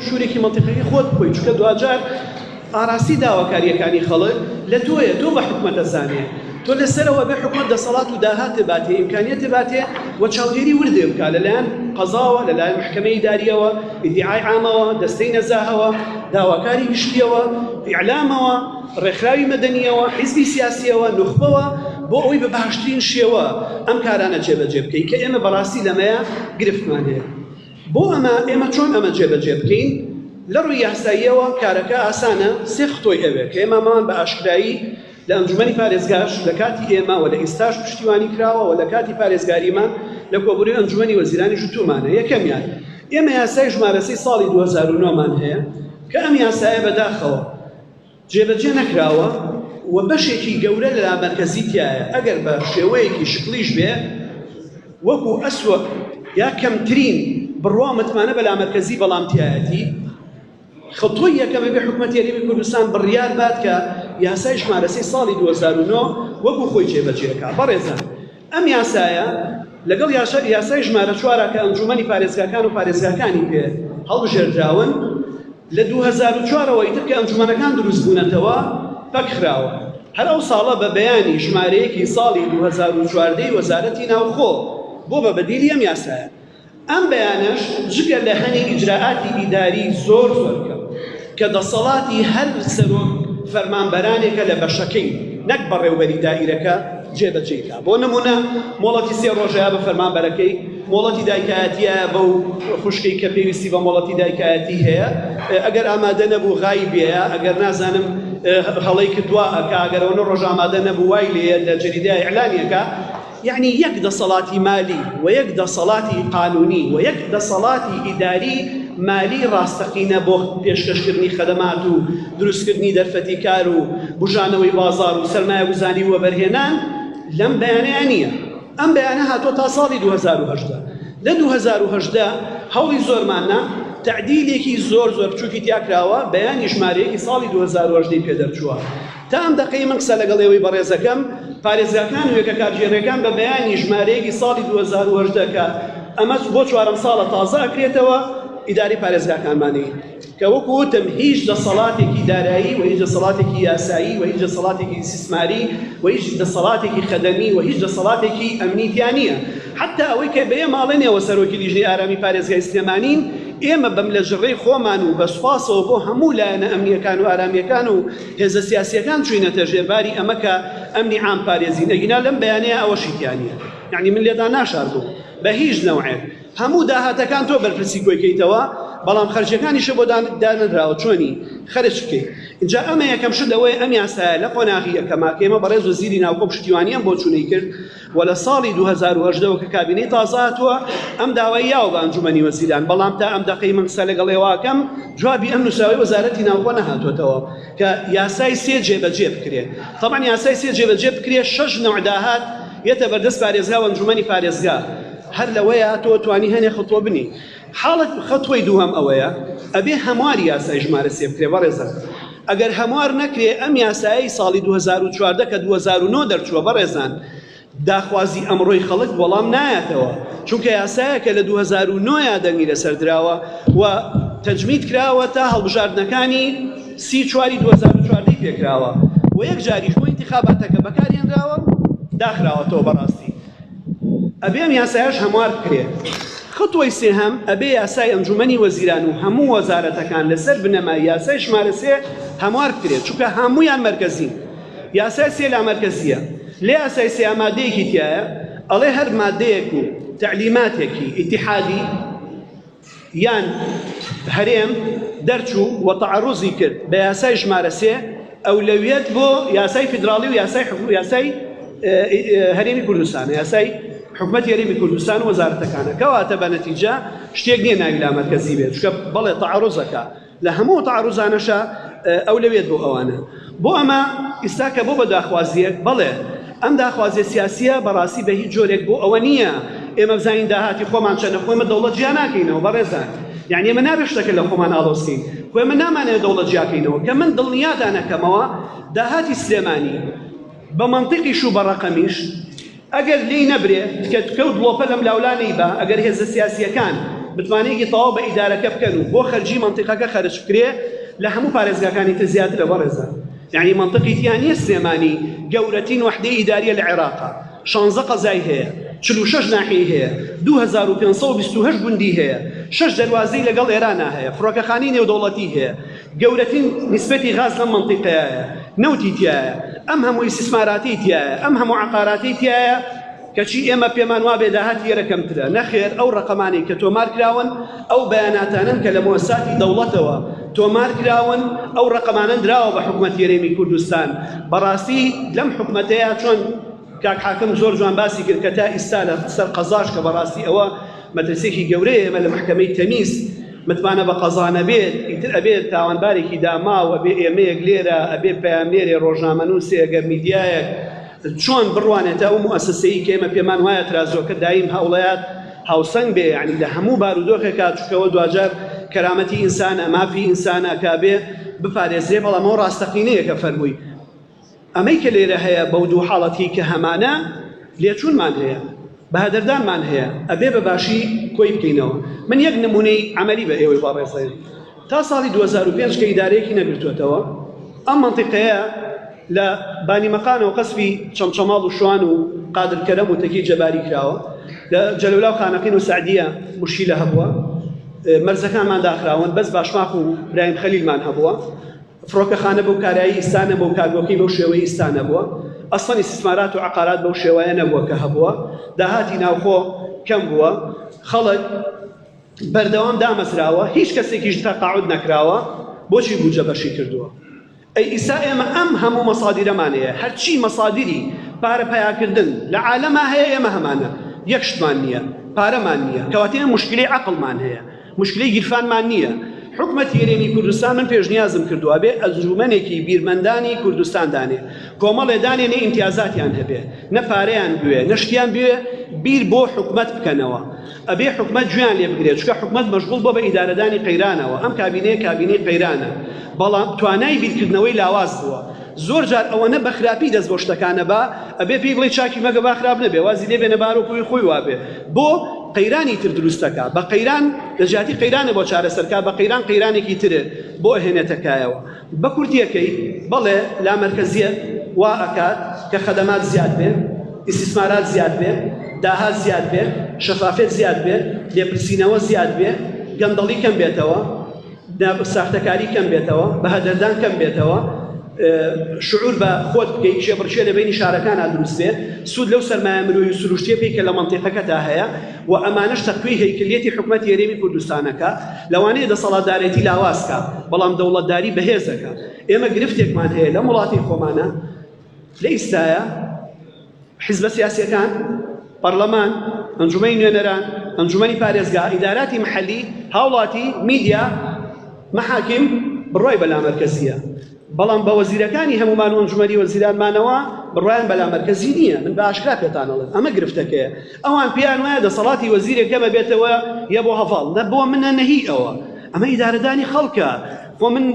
پشوورێکی مەنتیقەکەی خۆت بخۆی، چونکە دواجار ئاراستەی داواکارییەکانی خەڵک لە تۆیە، تۆ بە حکومەت ئەزانێ، تۆ لە سەرەوە بێ حکومەت دەسەڵات و داهاتێ باتێ، ئیمکانیەتێ باتێ و چاودێری وردێ بکا لەلایەن قەزاوە، لەلایەن مەحکەمەی ئیدارییەوە، ئیدیعای عامەوە، دەستەی نەزاهەوە، داواکاری گشتییەوە، ئیعلامەوە، ڕێکخراوی مەدەنییەوە، حیزبی سیاسییەوە، نوخبەوە، بۆ ئەوەی بە باشترین شێوە ئەم کارانە جێبەجێ بکەین کە ئێمە بەڕاستی لەمەیا گرفتمان هەیە. بۆ ئەمە ئێمە چۆن ئەمە جێبەجێ بکەین؟ لە ڕووی یاساییەوە کارەکە ئاسانە، سێ ختۆی ئەوێ کە ئێمە ئەمەمان بە ئاشکرایی لە ئەنجومەنی پارێزگاش لە کاتی ئێمە و لە ئیستاش پشتیوانی کراوە و لە کاتی پارێزگاریمان لە کۆبوونەوەی ئەنجومەنی وەزیرانیش وتوومانە، یەکەمیان ئێمە یاسای ژمارە سێی ساڵی 2009 مان هەیە کە ئەم یاسایە بەداخەوە جێبەجێ نەکراوە و بەشێکی گەورە لە لامەرکەزی تیایە ئەگەر بە شێوەیەکی شکڵیش بێ وەکو ئەسوە یا کەمترین بڕوا و متمانە بە لامەرکەزی بەڵام تیایەتی. خەتۆی یەکەم ئەبێ حکومەتی هەرێمی کوردستان بڕیار بات کە یاسای ژمارە سێی ساڵی 2009 وەکو خۆی جێبەجێ کا. بەڕێزان ئەم یاسایە لەگەڵ یاسای ژمارە چوارا کە ئەنجوومەنی پارێزگاکان و پارێزگاکانی پێ هەڵبژێردراون لە 2004 ەوە ئیتر کە ئەنجوومەنەکان دروست بوونەتەوە پەکخراوە. هەر ئەو ساڵە بە بەیانی ژمارەیەکی ساڵی 2014 ی وەزارەتی ناوخۆ بۆ بە بەدیلی ئەم یاسایە. ئەم بەیانەش جگە لە هەنێ ئیجرائاتی ئیداری زۆر زۆر کەم کە دەسەڵاتی هەر سەرۆک فەرمانبەرانێکە لە بەشەکەی نەک بەڕێوبەری دائیرەکە جێبەجێی کا بۆ نمونە مۆڵەتی سێ ڕۆژەیە بە فەرمانبەرەکەی مۆڵەتی دایکایەتیە بەو خوشکەی کە پێویستی بە مۆڵەتی دایکایەتی هەیە ئەگەر ئامادە نەبوو غایبەیە ئەگەر نازانم هەڵەی کردووە ئەکا ئەگەر ئەوەنە ڕۆژ ئامادە نەبوو وای لێیە لە جەریدە ئیعلانیەکە یەعنی یەک دەسەڵاتی مالی و یەک دەسەڵاتی قانونی و یەک دەسەڵاتی ئیداری مالی ڕاستەقینە بۆ پێشکەشکردنی خەدەمات و دروستکردنی دەرفەتی کار و بوژانەوەی بازاڕ و سەرمایەگوزاری و وەبەرهێنان لەم بەیانەیا نییە. ئەم بەیانە هاتووە تا ساڵی 2018. لە 2018 هەوڵی زۆرمان نا، تەعدیلێکی زۆر زۆر بچووکی تیا کراوە، بەیانی ژمارەیەکی ساڵی 2018 ی پێ دەرچووە. تا ئەم دەقەی من قسە لەگەڵ ئێوەی بەڕێزەکەم، پارێزگاکان و یەکە کارگێڕیەکان بە بەیانی ژمارەیەکی ساڵی 2018 کە ئەمە بۆ چوارەم ساڵە تازە ئەکرێتەوە، ئیدارەی پارێزگاکانمانی کە وەکو وتم هیچ دەسەڵاتێکی دارایی و هیچ دەسەڵاتێکی یاسایی و هیچ دەسەڵاتێکی ئیستیسماری و هیچ دەسەڵاتێکی خەدەمی و هیچ دەسەڵاتێکی ئەمنی تیا نییە. حەتتا ئەوەی کە بە ئێمە ئەڵێن ئێوە سەرۆکی لیژنەی ئارامی پارێزگای سلێمانین، ئێمە بە ملەجڕەی خۆمان و بە سوپاسەوە بۆ هەموو لایەنە ئەمنییەکان و ئارامییەکان و هێزە سیاسییەکان چووینەتە ژێرباری ئەمە کە ئەمنی عام پارێزین، ئەگینا لەم بەیانەیا ئەوەشی تیا نییە. یەعنی من لێتان ناشارمەوە بە هیچ نەوعێک. هەموو داهاتەکان تۆ بەرپرسی کۆی کەیتەوە، بەڵام خەرجیەکانیشت بۆ دانەنراوە چۆنی خەرج بکەی. ئینجا ئەمە یەکەم شت ئەوەیە ئەم یاسایە لە قۆناغی یەکەما کە ئێمە بەڕێز وەزیری ناوخۆ پشتیوانی ئەم بۆچوونەی کرد و لە ساڵی 2018 وە کە کابینەی تازە هاتووە ئەم داوای یاوە بە ئەنجومەنی وەزیران، بەڵام تا ئەم دەقەی من قسە لەگەڵ ئێوە ئەکەم جوابی ئەم نووسراوەی وەزارەتی ناوخۆ نەهاتووەتەوە کە یاسای سێ جێبەجێ بکرێ. تەبعەن یاسای سێ جێبەجێ بکرێ شەش نەوع داهات یەتە بەردەست پارێزگا و ئەنجومەنی پارێزگا. هەر لەوەیە تۆ توانی هەنێ خەتوە بنی. حاڵەت خەتوەی دووهەم ئەوەیە ئەبێ هەمواری یاسای ژمارە سێ بکرێ بەڕێزان ئەگەر هەموار نەکرێ ئەم یاسایەی ساڵی 2014 کە 2009 دەرچووە بەڕێزان داخوازی ئەمڕۆی خەڵک وەڵام نایەتەوە چونکە یاسایەکە لە 2009 یا دەنگی لەسەر دراوە و تەجمید کراوە تا هەڵبژاردنەکانی سی چواری 2014 پێکراوە و یەک جاریش بۆ ئینتخاباتەکە بەکارهێنراوە و داخراوەتەوە بەڕاستی ئەبێ ئەم یاسایەش هەموار بکرێ. خطوەی سێهەم، ئەبێ یاسای ئەنجومەنی وەزیران و هەموو وەزارەتەکان لەسەر بنەمای یاسای ژمارە سێ هەموار بکرێت، چونکە هەموویان مەرکەزین. یاسای سێ لامەرکەزییە. لە یاسای سێ مادەیەکی تیایە ئەڵێ هەر مادەیەک و تەعلیماتێکی ئیتیحادی، یان هەرێم دەرچوو و تەعەروزی کرد بە یاسای ژمارە سێ، ئەولەویەت بۆ یاسای فیدراڵی و یاسای یاسای هەرێمی کوردستانە، یاسای حکومەتی هەرێمی کوردستان و وەزارەتەکانە. کەواتە بە نەتیجە شتێک نییە ناوی لامەرکەزی بێت، چونکە بەڵێ تەعەروزەکە لە هەموو تەعەروزانەشا ئەولەویەت بۆ ئەوانە. بۆ ئەمە ئیستا کە بۆ بە داخوازییەک، بەڵێ ئەم داخوازیە سیاسیە بەڕاستی بە هیچ جۆرێک بۆ ئەوە نییە ئێمە بزانین داهاتی خۆمان چەندە، خۆ ئێمە دەوڵەت جیا ناکەینەوە بەڕێزان، یانی ئێمە نابێت شتەکە لە خۆمان ئاڵۆز کەین، خۆ ئێمە نامانەوێت دەوڵەت جیاکەینەوە، کە من دڵنیاتان ئەکەمەوە داهاتی سلێمانی بە مەنتیقیش و بە ڕەقەمیش ئەگەر لێی نەبرێ تکە تکە و دڵۆپە لەم لاولا نەیبا، ئەگەر هێزە سیاسییەکان. متمانەیەکی تەواو بە ئیدارەکە بکەن و بۆ خەرجی مەنتیقەکە خەرج بکرێ لە هەموو پارێزگاکانی تر زیاترە بەڕێزان. یەعنی مەنتقی تیا نییە سلێمانی گەورەترین وەحدەی ئیدارییە لە عێراقا، شانزە قەزای هەیە، 46 ناحیەی هەیە، 2528 گوندی هەیە، شەش دەروازەی لەگەڵ ئێرانا هەیە، فڕۆکەخانەی نێودەوڵەتی هەیە، گەورەترین نیسبەتی غاز لەم مەنتیقەیایە، نەوتی تیایە، ئەم هەموو ئیستیسماراتەی تیایە، ئەم هەموو عەقاراتەی تیایە، کەچی ئێمە پێمان وابێ داهاتی ئێرە کەمترە، نەخێر ئەو ڕەقەمانەی کە تۆمار کراون ئەو بەیاناتانەن کە لە موئەسساتی دەوڵەتەوە تۆمار کراون، ئەو ڕەقەمانەن دراوە بە حکومەتی هەرێمی کوردستان، بەڕاستی لەم حکومەتەیا چۆن کاک حاکم زۆر جوان باسی کرد کە تا ئیستا لە سەر قەزاش کە بەڕاستی ئەوە مەترسیەکی گەورەیە ئێمە لە مەحکەمەی تەمیز متمانە بە قەزا نەبێت ئیتر ئەبێت تاوانبارێکی داماو ئەبێ ئێمەیەک لێرە ئەبێ پەیامنێرێ ڕۆژنامەنووسێ گەر میدیایەک چۆن بڕوانێتە ئەو موئەسەسەی کە ئێمە پێمان وایە ترازۆکە دایم هەوڵەیات هاوسەنگ بێ یعنی لە هەموو بارودۆخێکا چونکەوە دواجار کەرامەتی ئینسانە مافی ئینسانە کە بێ بپارێزرێ بەڵام ئەوە ڕاستەقینەیە کە فەرمووی ئەمەی کە لێرە هەیە بەو دوو حاڵەتی کە هەمانە لێچوونمان هەیە بەهەدەردانمان هەیە ئەبێ بە باشی کۆی بکەینەوە من یەک نمونەی عەمەلی بە ئێوەی بەڕێزێن تا ساڵی 2005 کە ئیدارەیەکی نەگرتووەتەوە ئەم مەنتیقەیە لە بانی مەقانەوە قەسفی چەمچەماڵ و شوان و قادر کەرەم و تەکی جەباری کراوە لە جەلەولا و خانەقین و سەعدیە مشکیلە هەبووە مەرزەکانمان داخراون بەس باشماخ و برایم خەلیلمان هەبووە فڕۆکەخانە بەو کارایی ئیستا نەبووە و کارگۆکەی بەو شێوەی ئیستا نەبووە. ئەسڵەن ئیستیسمارات و عەقارات بەو شێوەیە نەبووە کە هەبووە. داهاتی ناوخۆ کەم بووە. خەڵک بەردەوام دامەزراوە. هیچ کەسێکیش تەقاعود نەکراوە. بۆچی بودجە بەشی کردووە؟ ئەی ئیستا ئێمە ئەم هەموو مەسادیرەمان هەیە. هەرچی مەسادیری پارە پەیاکردن لە عالەما هەیە ئێمە هەمانە. یەک شتمان نییە. پارەمان نییە. کەواتە ئێمە موشکیلەی عەقڵمان هەیە. موشکلەی گیرفانمان نییە. حکومەتی هەرێمی کوردستان من پێشنیازم کردووە ئەبێ ئەنجومەنێکی بیرمەندانی کوردستان دانێ کۆمەڵێ دانێ نە ئیمتیازاتیان هەبێ نە پارەیان بوێ نە شتیان بوێ بیر بۆ حکومەت بکەنەوە ئەبێ حکومەت گوێیان لێ بگرێت چونکە حکومەت مەشغوڵ بووە بە ئیدارەدانی قەیرانەوە ئەم کابینەیە کابینەی قەیرانە بەڵام توانای بیرکردنەوەی لاواز بووە زۆر جار ئەوەنە بە خراپی دەست بۆ شتەکان ئەبا ئەبێ پێی بڵێی چاکی مەکە با خراپ نەبێ وازی لێ بێنە بارۆ خۆی خۆی وابێ بۆ قەیرانی تر دروست ئەکا بە قەیران لە جیاتی قەیرانە بۆ چارەسەر کا بە قەیران قەیرانێکی تر بۆ ئەهێنێتە کایەوە بە کورتیەکەی بەڵێ لامەرکەزیەت وا ئەکات کە خەدەمات زیاد بێ ئیستیسمارات زیاد بێ داهات زیاد بێ شەفافێت زیاد بێ لێپرسینەوە زیاد بێ گەندەڵی کەم بێتەوە ساختەکاری کەم بێتەوە، بەهەدەردان کەم بێتەوە، شعور بە خۆت بکەی، کێبڕکێ لە بەینی شارەکانا دروست بێ، سوود لەو سەرمایە مرۆیی و سروشتیە بکەی کە لە مەنتیقەکەتا هەیە و ئەمانەش تەقویەی هەیکلیەتی حکومەتی هەرێمی کوردستانەکە، لەوانەیە دەسەڵاتدارێتی لاواز کا، بەڵام دەوڵەتداری بەهێزەکە. ئێمە گرفتێکمان هەیە لەم وڵاتەی خۆمانا لە ئیستایا، حیزبە سیاسیەکان، پەڕلەمان، ئەنجومەنی نوێنەران، ئەنجومەنی پارێزگا، ئیداراتی محەلی، هاوڵاتی، میدیا، مەحاکیم، بڕوای بە لامەرکەزیە. بەڵام بە وەزیرەکانی هەموومان و ئەنجومەنی وەزیرانمانەوە بڕوایان بە لامەرکەزی نییە. من بە ئاشکرا پێتان ئەڵێم ئەمە گرفتەکەیە. ئەوان پێیان وایە دەسەڵاتی وەزیرێک کەم ئەبێتەوە یە بۆ هەڤاڵ. نە بۆ منە نە هی ئەوە. ئەمە ئیدارەدانی خەڵکە. خۆ من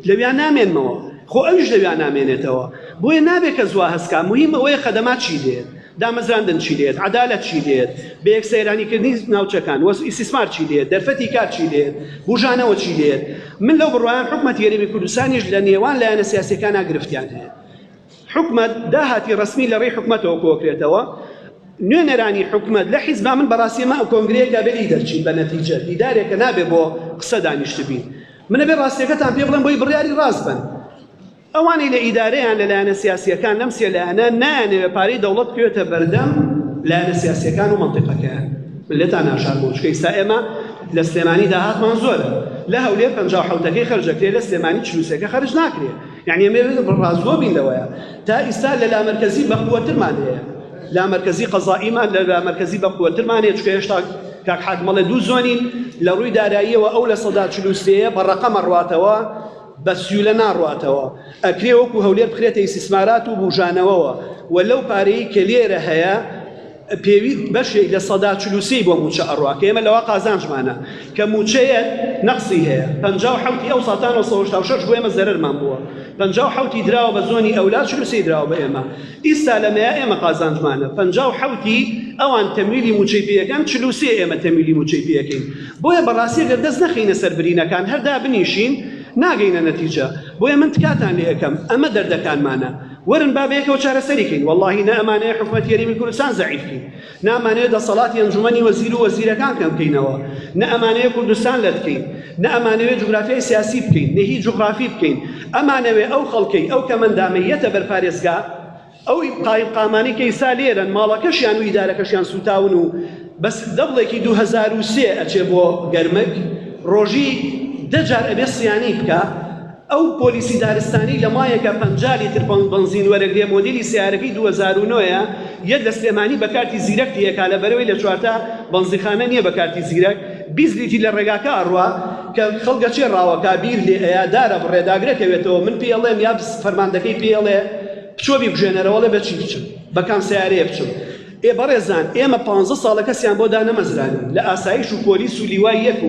لەویا نامێنمەوە. خۆ ئەویش لەویا نامێنێتەوە. بۆیە نابێ کەس وا هەست کا، موهیم ئەوەیە خەدەمات چی لێت، دامەزراندن چی لێت، عەدالەت چی لێت، بە یەکسەیرانیکردنی ناوچەکان، وەز ئیستیسمار چی لێت، دەرفەتی کار چی لێت، بوژانەوە چی لێت. من لەو بڕوایەم حکومەتی هەرێمی کوردستانیش لە نێوان لایەنە سیاسیەکانا گرفتیان هەیە. حکومەت داهاتی ڕەسمی لە ڕێی حکومەتەوە کۆکرێتەوە، نوێنەرانی حکومەت لە حیزبا من بەڕاستی ئەمە کۆنگرەیەکە بێ لێی دەرچین بە نەتیجە، دیدارێکە نابێ بۆ قسە دانیشتبین. من ئەبێ ڕاستیەکەتان پێ بڵێم بۆی بڕیاری ڕاست بەن. ئەوانەی لە ئیدارەیان لە لایەنە سیاسییەکان لەم سێ لایەنە نایانەوێ پارەی دەوڵەت بکەوێتە بەردەم لایەنە سیاسییەکان و مەنتیقەکەیان. من لێتان ناشارمەوە چونکە ئیستا ئێمە لە سلێمانی داهاتمان زۆرە. لە هەولێر 57 ەکەی خەرج ئەکرێ لە سلێمانی 43 ەکە خەرج ناکرێ. یانی ئێمە ڕاستگۆ بین لەوەیە. تا ئیستا لە لامەرکەزی بەقوەترمان هەیە. لامەرکەزی قەزائیمان لە لامەرکەزی بەقوەترمان هەیە چونکە هێشتا کاک حاکم ئەڵێ دوو زۆنین لە ڕووی داراییەوە ئەو 43% ە بە ڕەقەم ئەڕواتەوە بە سیولە ناڕواتەوە، ئەکرێ وەکو هەولێر بخرێتە ئیستیسمارات و بوژانەوەوە و لەو پارەی کە لێرە هەیە پێوی بەشێک 43% ی بۆ مووچە ئەڕوا کە ئێمە لەوە قازانجمانە کە مووچەیەک نەقسی هەیە 57 ی ئەو سا تا 986 بۆ ئێمە زەرەرمان بووە 57 ی دراوە بە زۆنی ئەولا 43 ی دراوە بە ئێمە ئیستا لەمەیا ئێمە قازانجمانە 57 ی. ئەوان تەمویلی موچەی پێ ئەکەن، 43 ئێمە تەمویلی موچەی پێ ئەکەین. بۆیە بەڕاستی گەر دەست نەخەینە سەر برینەکان هەر دابنیشین ناگەینە نەتیجە. بۆیە من تکاتان لێ ئەکەم ئەمە دەردەکانمانە وەرن با بەیەکەوە چارەسەری کەین. وەڵاهی نە ئەمانەوێ حکومەتی هەرێمی کوردستان زەعیف کەین، نە ئەمانەوێ دەسەڵاتی ئەنجومەنی وەزیر و وەزیرەکان کەم کەینەوە، نە ئەمانەوێ کوردستان لەت کەین، نە ئەمانەوێ جوگرافیای سیاسی بکەین، نە هی جوغرافی بکەین. ئەمانەوێ ئەو خەڵکەی ئەو کەمەندامەی یەتە بەر پارێزگا، ئەو قایمقامانەی کە ئیستا لێرەن ماڵەکەشیان و ئیدارەکەشیان سووتاون و بەس دەبڵێکی 2003 ئەچێ بۆ گەرمک ڕۆژی دە جار ئەبێ سیانەی بکا. ئەو پۆلیسی دارستانی لە مایەکە 50 لیتر بەنزین وەرەگرێ مۆدیلی سەیارەکەی 2009 ە یەت لە سلێمانی بە کارتی زیرەک تێکا لە بەرەوەی لە چوارتا بەنزیخانە نییە بە کارتی زیرەک 20 لیتری لە ڕێگاکە ئەڕوا کە خەڵک ئەچێ ڕاوەکا بیر لێ ئەیا دارە بڕێ داگرە کەوێتەوە من پێی ئەڵێم یا فەرماندەکەی پێی ئەڵێ بچۆ بیبژێنەرەوە ئەڵێ بە چی بچم بە کام سەیارەیە بچم ئێ بەڕێزان ئێمە پانزە ساڵە کەسیان بۆ دانەمەزرانین لە ئاسایش و پۆلیس و لیوای یەک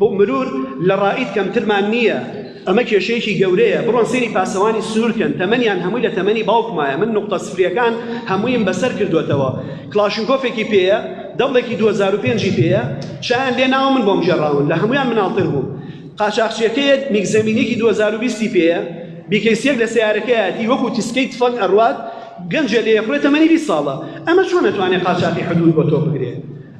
و مرور لە ڕائید کەمترمان نییە ئەمە کێشەیەکی گەورەیە بڕۆن سەیری پاسەوانی سنوور کەن تەمەنیان هەمووی لە تەمەنی باوکمایە من نوقتە سفریەکان هەموویم بەسەر کردووەتەوە کڵاشینکۆفێکی پێیە دەبڵێکی 2005 ی پێیە چایان لێ ناوە من بۆم گێڕاون لە هەموویان مناڵتر بووم قاچاخچیەکەیەت میگزەمینێکی 2020 ی پێیە بیکەیسیەک لە سەیارەکەیەتی وەکو تیسکەی تفەنگ ئەڕوات گەنجێ لێیەخورێ تەمەنی 20 ساڵە ئەمە چۆن ئەتوانێ قاچاخی حدود بۆ تۆ بگرێ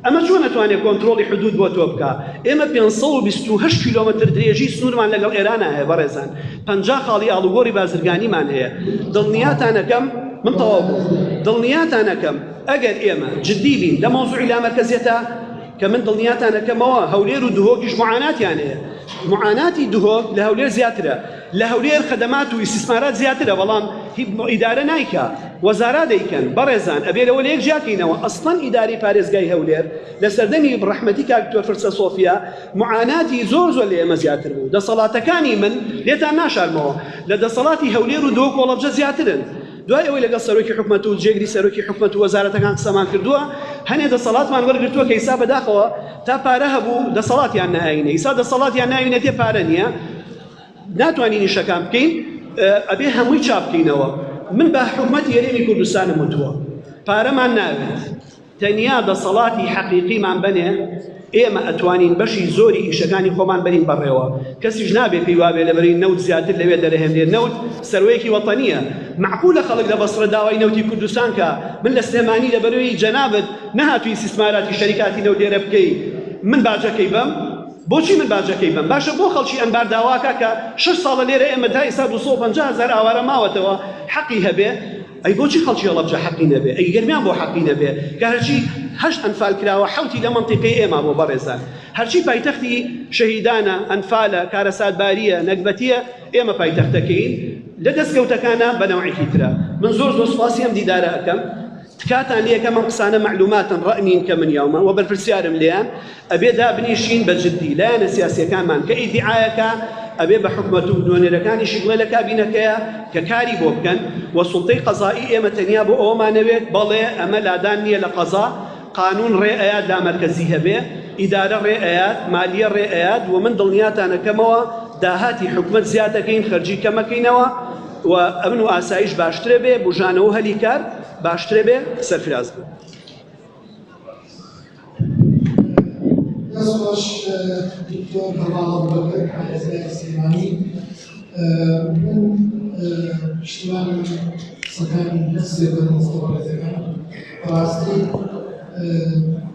ئەمە چۆن ئەتوانێ کۆنترۆڵی حدود بۆ تۆ بکا ئێمە 528 کیلۆمەتر درێژی سنوورمان لەگەڵ ئێرانە هەیە بەڕێزان 50 خاڵی ئاڵوگۆڕی بازرگانیمان هەیە دڵنیاتان ئەکەم من تەواو بووم دڵنیاتان ئەکەم ئەگەر ئێمە جدی بین لە مەوزوعی لامەرکەزیەتە کە من دڵنیاتان ئەکەمەوە هەولێر و دهۆکیش معاناتیان هەیە معاناتی دهۆک لە هەولێر زیاترە لە هەولێر خەدەمات و ئیستیسمارات زیاترە بەڵام ئیدارە نایکا وەزارا دەیکەن بەڕێزان ئەبێ لەوە لەیەک جیاکەینەوە ئەسڵەن ئیدارەی پارێزگای هەولێر لە سەردەمی ڕەحمەتی کاک دکتۆر فرسە سۆفیا معاناتی زۆر زۆر لە ئێمە زیاتر بوو دەسەڵاتەکانی من لێتان ناشارمەوە لە دەسەڵاتی هەولێر و دهۆک هەڵەبجە زیاترن دوای ئەوەی لەگەڵ سەرۆکی حکومەت و جێگری سەرۆکی حکومەت و وەزارەتەکان قسەمان کردووە هەنێ دەسەڵاتمان وەرگرتووە کە ئیسا بەداخەوە تا پارە هەبوو دەسەڵاتیان ناینە ئیسا دەسەڵاتیان ناوینەتێ پارە نییە ناتوانین ئیشەکان بکەین ئەبێ هەمووی چاپ بکەینەوە من بە حکومەتی هەرێمی کوردستانم وتووە پارەمان ناوێت تەنیا دەسەڵاتی حەقیقیمان بەنێ ئێمە ئەتوانین بەشی زۆری ئیشەکانی خۆمان بەرین بەڕێوە کەسیش نابێ پێی وابێ لەبەری نەوت زیاتر لەوێ دەرەهێنرێ نەوت سەروەیەکی وەتەنیە معقولە خەڵک لە بەسرە داوای نەوتی کوردستان کە من لە سلێمانی لەبەرەوەی جەنابت نەهاتووی ئیستیسماراتی شەریکاتی نەوت لێرە بکەی من باجەکەی بەم بۆچی من باجەکەی بەم؟ باشە بۆ خەڵکی ئەنبار داواکا کە شەش ساڵە لێرە ئێمە تا ئیستا 250 هەزار ئاوارە ماوەتەوە حەقی هەبێ ئەی بۆچی خەڵکی هەڵەبجە حەقی نەبێ ئەی گەرمیان بۆ حەقی نەبێ کە هەرچی هەشت ئەنفال کراوە حەوتی لە مەنتیقەی ئێمە بۆ بەڕێزان هەرچی پایتەختی شەهیدانە ئەنفالە کارەساتباریە نەگبەتیە ئێمە پایتەختەکەین لە دەستکەوتەکانە بە نەوعێکی ترە من زۆر زۆر سوپاسی ئەم دیدارە ئەکەم تکاتان لێ ئەکەم ئەم قسانە مەعلوماتن ڕەئ نین کە من یاومە وە بەرپرسیارم لێیان ئەبێ دابنیشین بە جدی لایەنە سیاسیەکانمان کە ئیدیعایەکە ئەبێ بە حکومەت و نوێنەرەکانیشی بڵێ لە کابینەکەیە کە کاری بۆ بکەن و سوڵتەی قەزایی ئێمە تەنیا بۆ ئەوەمانەوێت بەڵێ ئەمە لادان نییە لە قەزا قانون ڕێ ئەیات لامەرکەزی هەبێ ئیدارە ڕێ ئەیات مالیە ڕێ ئەیات و من دڵنیاتان ئەکەمەوە داهاتی حکومەت زیاد ئەکەین خەرجی کەمەکەینەوە و ئەمن و ئاسایش باشترە بێ بوژانەوە هەلی کار باشترە بێ سەرفراز بن. دەست خۆش دکتۆر هەڤاڵ ئەبوبەکر پارێزگاری سلێمانی من پشتیوانی قسەکانی هەرسێ بەرمەستە بەڕێزەکان بەڕاستی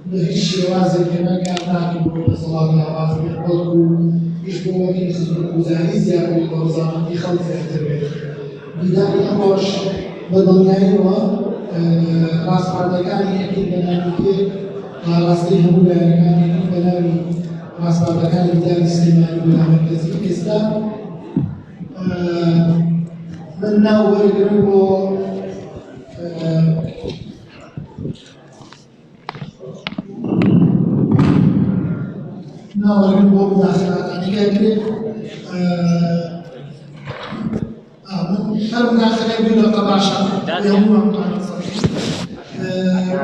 بە هیچ شێوازێک ئێمە کار ناکەین بۆ دەسەڵات لاواز بێت بەڵکو ئیش بۆ ئەوەکەین خزمەتگوزاری زیاتر بێت و ڕەزامەندی خەڵک زیاتر بێت دیداری ئەمڕۆش بە دڵنیاییەوە ڕاسپاردەکانی یەکێک بە ناوی پێک ئاراستەی هەموو لایەنەکانی یەکێک بە ناوی ڕاسپاردەکانی دیداری سلێمانی بۆ لامەرکەزی ئێستا من ناو وەرگرم بۆ ناوەرگرم بۆ مداخلاتانی کە کرێت من هەر مداخلەی دوو دەقە باشە هەموومان بتوانین قسە بکەین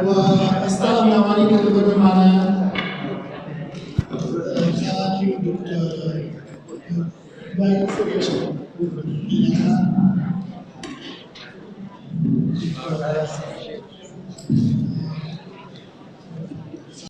و ئێستا ناوانی کە لەبەردەمانە خاکی و دکتۆر